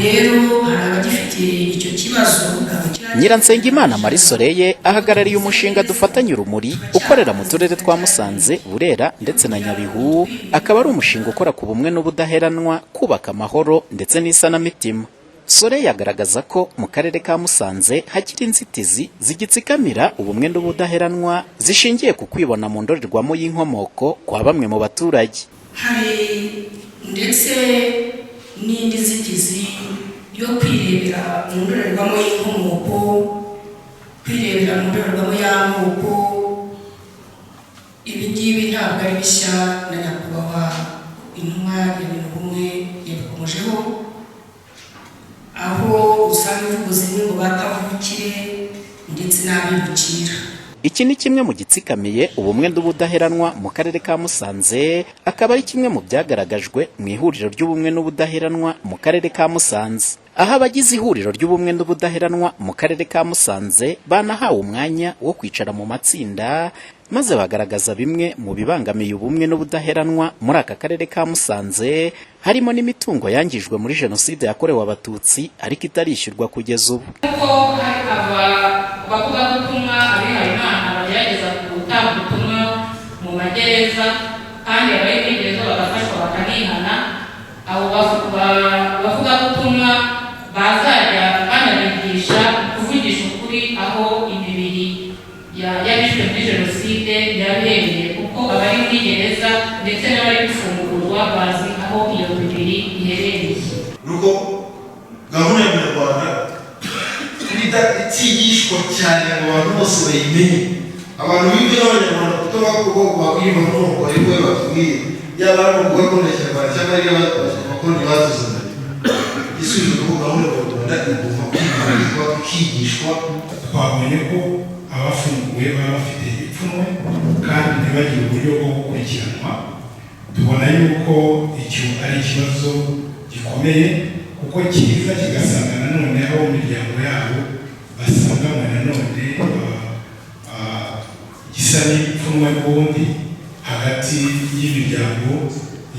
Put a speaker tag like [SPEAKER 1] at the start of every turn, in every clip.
[SPEAKER 1] Rero hari abagifite icyo kibazo, ntabwo kiragera.
[SPEAKER 2] Nyiransengimana Marie Soleil ahagarariye umushinga Dufatanye Urumuri, ukorera mu turere twa Musanze, Burera ndetse na Nyabihu, akaba ari umushinga ukora ku bumwe n'ubudaheranwa, kubaka amahoro ndetse n'isanamitima. Soleil agaragaza ko mu karere ka Musanze hakiri inzitizi zigitsikamira ubumwe n'ubudaheranwa, zishingiye ku kwibona mu ndorerwamo y'inkomoko kwa bamwe mu baturage.
[SPEAKER 1] Hari ndetse n'indi nzitizi yo kwirebera mu ndorerwamo y'inkomoko, kwirebera mu ndorerwamo y'amoko. Ibi ngibi ntabwo ari bishya, na nyakubahwa intumwa ya Minubumwe yabikomojeho, aho usanga imvugo zimwe ngo bakavukire ndetse n'abimukira.
[SPEAKER 2] Iki ni kimwe mu gitsikamiye ubumwe n'ubudaheranwa mu karere ka Musanze, akaba ari kimwe mu byagaragajwe mu ihuriro ry'ubumwe n'ubudaheranwa mu karere ka Musanze, aho abagize ihuriro ry'ubumwe n'ubudaheranwa mu karere ka Musanze banahawe umwanya wo kwicara mu matsinda, maze bagaragaza bimwe mu bibangamiye ubumwe n'ubudaheranwa muri aka karere ka Musanze, harimo n'imitungo yangijwe muri Jenoside yakorewe Abatutsi ariko itarishyurwa kugeza ubu.
[SPEAKER 3] Kuko hari abavugabutumwa, abihaye Imana, bagerageza gutanga ubutumwa mu magereza, kandi abari muri gereza bagafashwa bakanihana. Abo bavugabutumwa bazajya banabigisha kuvugisha ukuri aho imibiri y'abishwe muri Jenoside yabereye, kuko abari muri gereza ndetse n'abari gufungurwa bazi aho iyo mibiri iherereye.
[SPEAKER 4] Nuko gahunda y'Umunyarwanda itigishwa cyane ngo abantu bose bayimenye, abantu bige n'Abanyarwanda, kuko bakwiyumva nk'uko ariko batubwiye, yaba ari mu gakondo ya Kinyarwanda cyangwa ari abakoloni batuzaniye igisubizo, nuko gahunda y'Umunyarwanda igomba kwigishwa, ikigishwa.
[SPEAKER 5] Twabonye ko abafunguwe baba bafite ipfunwe kandi ntibagire uburyo bwo gukurikiranwa. Tubona yuko icyo ari ikibazo gikomeye, kuko kiza kigasanga nanone abo mu miryango yabo basanganywe nanone gisa n'ipfunwe n'ubundi hagati y'imiryango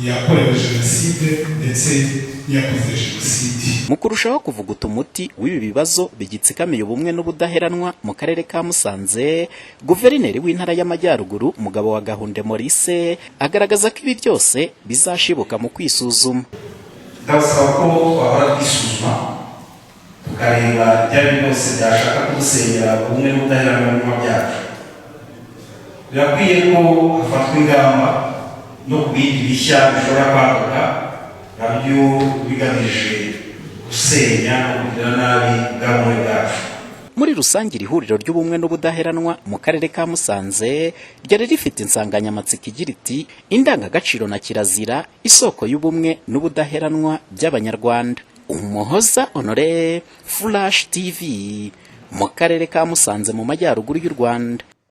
[SPEAKER 5] yakorewe Jenoside ndetse n'iyakoze Jenoside.
[SPEAKER 2] Mu kurushaho kuvuguta umuti w'ibi bibazo bigitsikamiye ubumwe n'ubudaheranwa mu karere ka Musanze, Guverineri w'Intara y'Amajyaruguru, Mugabo wa Gahunde Maurice, agaragaza ko ibi byose bizashibuka mu kwisuzuma.
[SPEAKER 6] Ndabasaba ko twahora twisuzuma, tukareba ibyo ari byo byose byashaka kudusenyera ubumwe n'ubudaheranwa byacu. Birakwiye ko hafatwa ingamba no ku bindi bishya bishobora kwaduka, nabyo bigamije gusenya no kugira nabi bwa bumwe bwacu.
[SPEAKER 2] Muri rusange, iri huriro ry'ubumwe n'ubudaheranwa mu karere ka Musanze ryari rifite insanganyamatsiko igira iti: "Indangagaciro na kirazira, isoko y'ubumwe n'ubudaheranwa by'Abanyarwanda." Umuhoza Honore, Flash TV, mu karere ka Musanze mu majyaruguru y'u Rwanda.